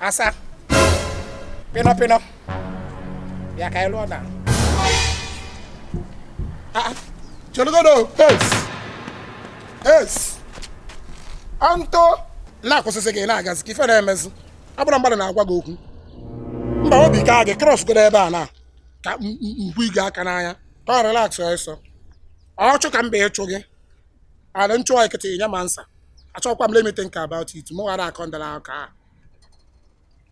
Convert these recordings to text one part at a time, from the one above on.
Asa pịnọ pịnọ bịa ka anyị lụọ na ah, chelugodo es es antọ na-akwụsịsị gị na-agazi ka ife na-emezi ọ bụrụ mmadụ na-agwa gị okwu mba obi ka gị cross godo ebe a na ka mkpu gị aka n'anya ka ọ relax ọsọ ọchụ ka mba ịchụ gị ala nchụ nkịtị nye ma nsa achọkwa m let me think about it mụ ghara akọ ndara aka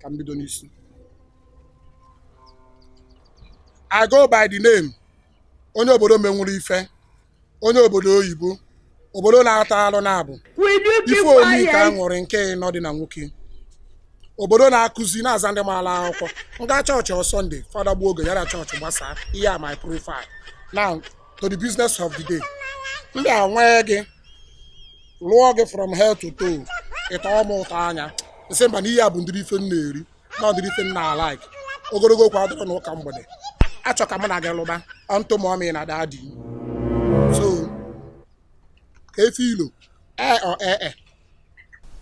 ka m bido n'isi. I go by the name onye obodo menwuru ife, onye obodo oyibo, obodo na-ata alụ na-abụ ife omi ka aṅụrị nke nọ dị na nwoke, obodo na-akụzi na-aza ndị maala akwụkwọ nga chọọchị ọ Sunday fada gbuo oge yara chọọchị gbasaa ihe a my profile. Now to the business of the day, ndị a nwee gị lụọ gị from head to toe ịtọ m ụtọ anya nsị mba na ihe a bụ ndịrị ife m na-eri na ọdịrị ife m na-alike ogologo okwu adịrọ n'ụka mgbede achọ ka mụ na gị lụba unto mommy na daddy so ka efe ilo ee ọ ee e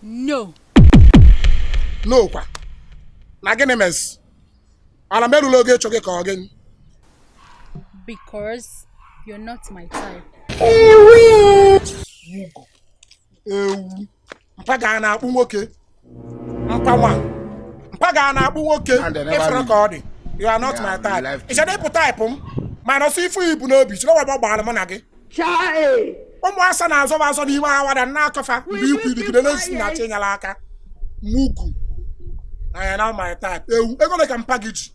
No. No kwa na gịnị mezi ala m erula oge ịchụ gị ka ọ gịnị? Because you're not my type. Ewu mpa ga na-akpụ nwoke mpa nwa mpa ga na-akpụ nwoke ịfụrụ ka ọ dị. You are not my type. Ị chọrọ ịpụ type m mana ọsọ ifu ibu n'obi chọrọ webe gbara mụ na gị ụmụ asa na-azọba azọ n'ime awada na-akọfa mgbe ikwu irigide n'ezi na chinyere aka mugu na ya na my type. Ewu ego ole ka mpa gị ji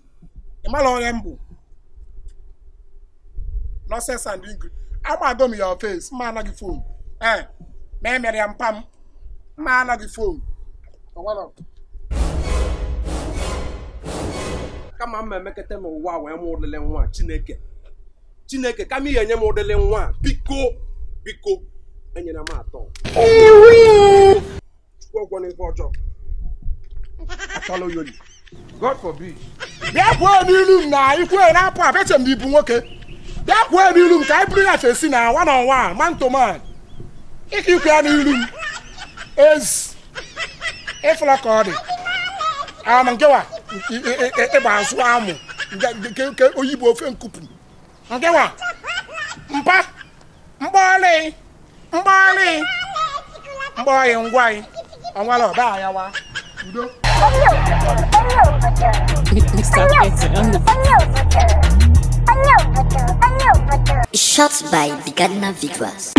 ị mara onye m bụ nonsense and English amago m your face mma anaghị phone ee ma emere ya mpa m mma anaghị phone. Kama m emekete n'ụwa wee mụ ụdịlị nwa Chineke Chineke kama ihe enye m ụdịlị nwa biko biko enyere m atọ Chukwu ọgwọ n'ife ọjọọ atọla oyoli. God forbid. Bịa kwuo n'ilu m na ikwu na-apụ apụ eche m na ibu nwoke bịa kwuo n'ilu m ka anyị bụrụ ya fesi na one on one man to man ike ikwu ya n'ilu m ezi ịfụla ka ọ dị ama nkewa ịgba azụ amụ nke oyibo ofe nkupu nkewa mpa mkpọọlị mkpọọlị mkpọọyị ngwa anyị ọnwala ọba ya wa udo. Shot by Bigadna Visuals.